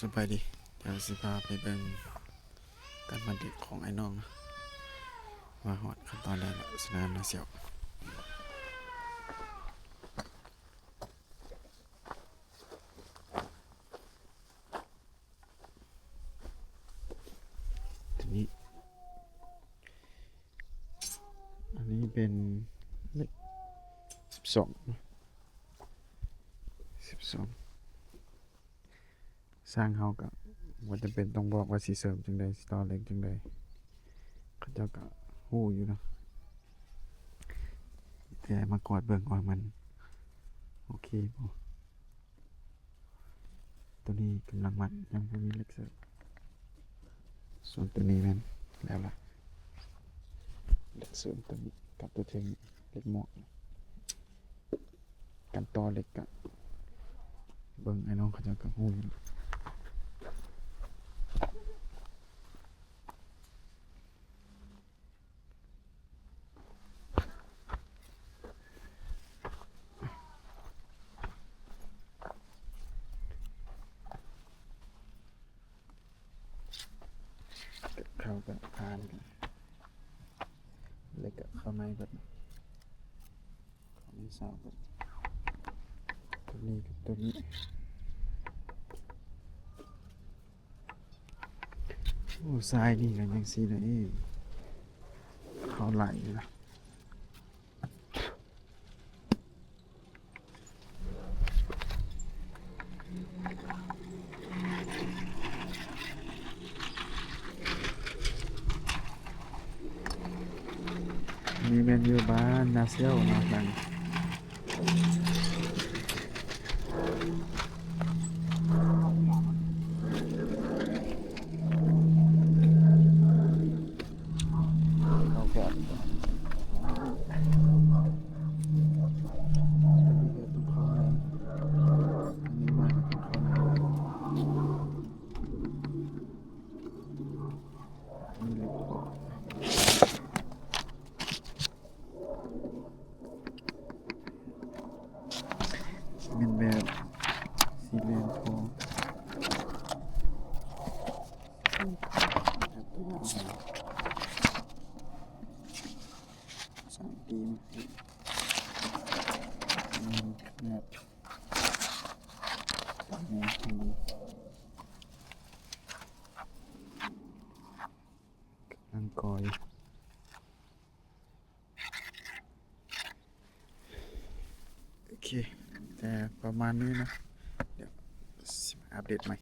ສະບາຍດີ ດຽວຊິພາໄປເບິ່ງການມາເດັກຂອງອ້າຍນ້ອງ ວ່າຮອດຂັ້ນຕອນໃດແລ້ວ ສະໜາມນາຊຽວ. ໂຕນີ້ ອັນນີ້ເປັນເຫຼັກສິບສອງ ສິບສອງ ຊ່າງເຮົາກໍບໍ່ຈຳເປັນຕ້ອງບອກວ່າຊິເສີມຈັ່ງໃດ ຊິຕໍ່ເຫຼັກຈັ່ງໃດ ເຂົາເຈົ້າກໍຮູ້ຢູ່ເນາະ ແຕ່ມາກວດເບິ່ງວ່າມັນໂອເຄບໍ່. ໂຕນີ້ກຳລັງມັດ ຍັງບໍ່ມີເຫຼັກເສີມ. ສ່ວນໂຕນີ້ແມ່ນແລ້ວລະ ເຫຼັກເສີມໂຕນີ້ກັບໂຕເທິງ ເຫຼັກໝວກ. ການຕໍ່ເຫຼັກກະເບິ່ງອ້າຍນ້ອງເຂົາເຈົ້າກໍຮູ້ຢູ່. ເຂົ້າໄປຜ່ານ ແລ້ວກໍເຂົ້າໃນເບິດ ເຂົ້າໃນເສົາເບິດ ໂຕນີ້ກັບໂຕນີ້. ໂອ້ ຊາຍນີ້ກໍຍັງຊີ້ນະເອ ເຂົາໄຫຼຢູ່ນະ. ນີ້ແມ່ນຢູ່ບ້ານນາຊຽວເນາະ ຫຼັງ ເຂົ້າແຄບ ອັນນີ້ກໍຕ້ອງເຂົ້າໃນ ອັນນີ້ມາກໍຕ້ອງເຂົ້າໃນ ອັນນີ້ເຫຼັກປອກ ແມ່ນແບບສີແດງທອງ ສາມດີມ ແມ່ນຂະໜາດ ແມ່ນຂະໜາດ ກຳລັງກໍ່ຢູ່. ໂອເຄ ແຕ່ປະມານນີ້ເນາະ ດຽວຊິມາອັບເດດໃໝ່